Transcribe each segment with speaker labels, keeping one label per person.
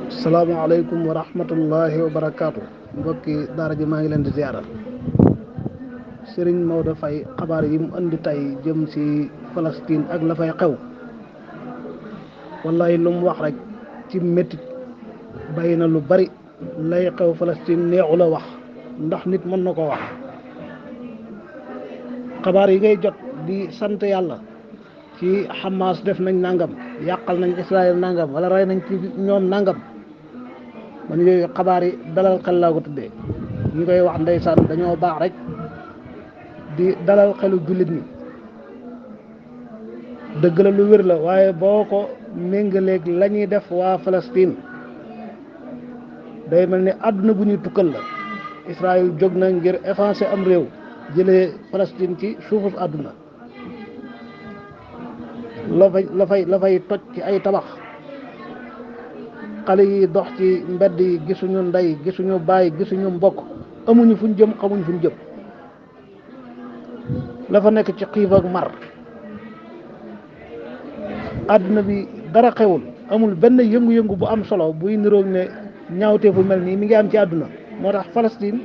Speaker 1: salaamaaleykum wa rahmatullahi wa barakaatu mbokki daara ji maa ngi leen di ziara Serigne Maodo Faye xabaar yi mu andi tey jëm ci Palestine ak la fay xew wallahi lu mu wax rek ci métit bàyyi na lu bari lay xew Palestine neexu la wax ndax nit mën na ko wax xabaar yi ngay jot di sant yàlla ci Hamas def nañ nangam yàqal nañ Israël nangam wala rey nañ ci ñoom nangam man yooyu xabaar yi dalal xel laa ko tuddee ñi koy wax ndeysaan dañoo baax rek di dalal xelu jullit ñi dëgg la lu wér la waaye boo ko méngaleeg la ñuy def waa Palestine day mel ni àdduna bu ñuy tukkal la Israël jóg na ngir effacer am réew jëlee Palestine ci suufus àdduna la fay toj ci ay tabax xale yi dox ci mbedd yi gisuñu ndey gisuñu baay gisuñu mbokk amuñu fuñ jëm xamuñ fuñ jëm la fa nekk ci xiif ak mar àdduna bi dara xewul amul benn yëngu-yëngu bu am solo buy niroog ne ñaawtee fu mel nii mi ngi am ci àdduna moo tax Palestine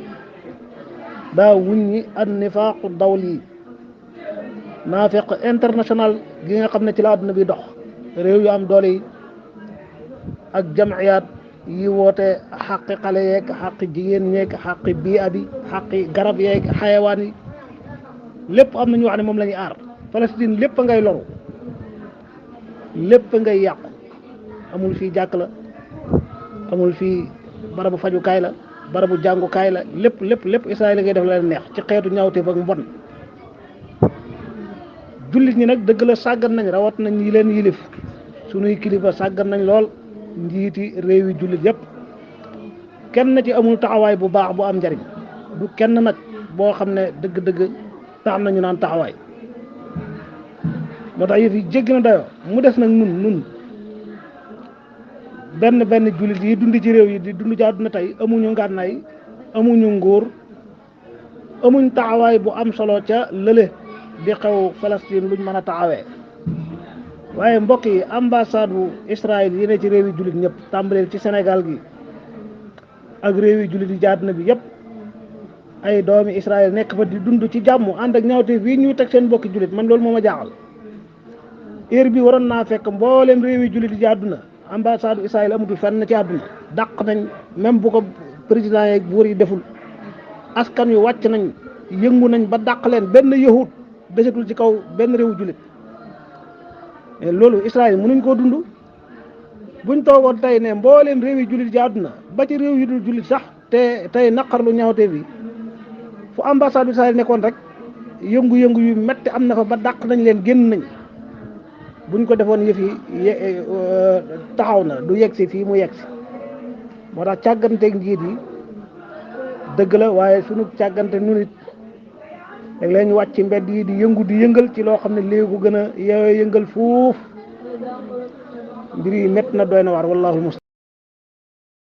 Speaker 1: daa wuññi an nifaaqu dawli naafeq international gi nga xam ne ci la àdduna bi dox réew yu am doole yi ak jamiyaat yi woote xaqi xale yeeg xaqi jigéen ñeeg xaqi bii abi xaqi garab yeeg xayawaan yi lépp am na ñu wax ne moom la ñuy aar Palestine lépp ngay loru lépp ngay yàqu amul fii jàkk la amul fii barabu fajukaay la barabu jàngukaay la lépp Israël ngay def la leen neex ci xeetu ñaawteef ak mbon jullit ñi nag dëgg la sàggan nañ rawat nañ ñi leen yilif sunuy kilifa sàggan nañ lool njiiti réewi jullit yépp kenn ci amul taxawaay bu baax bu am njariñ du kenn nag boo xam ne dëgg-dëgg tax nañu naan taxawaay moo tax yëf yi jéggi na dayoo mu des nag nun benn jullit yi dund ci réew yi di dund ci àdduna tey amuñu ngànnaay amuñu nguur amuñ taxawaay bu am solo ca lële di xew Palestine luñ mën a taxawee waaye mbokk yi ambassade bu Israël yi ne ci réew yi jullit ñëpp tàmbaleel ci Sénégal gi ak réew yi jullit yi ci àdduna bi yëpp ay doomi Israël nekk fa di dund ci jàmm ànd ak ñaawteef fii ñuy teg seen mbokki jullit man loolu moo ma jaaxal heure bi waroon naa fekk mboolem réew yi jullit yi ci àdduna ambassade bu Israël amatul fenn ci àdduna dàq nañ même bu ko président yeeg buur yi deful askan wi wàcc nañ yëngu nañ ba dàq leen benn yahut desetul ci kaw benn réewu jullit mais loolu Israël mënuñ koo dund buñ toogoon tey ne mbooleem réew yi jullit ci àdduna ba ci réew yu dul jullit sax te tey naqarlu ñaawteef bi fu ambassade Israël nekkoon rek yëngu-yëngu yu metti am na fa ba dàq nañ leen génn nañ buñ ko defoon yëf yi taxaw na du yegg si fii mu yegg si moo tax càgganteeg njiit yi dëgg la waaye sunu càggante nu nit léeg leen ñu wàcc ci mbedd yi di yëngal ci loo xam ne léegu gën a yëngal fuuf mbir yi métti na doy na waar wallahu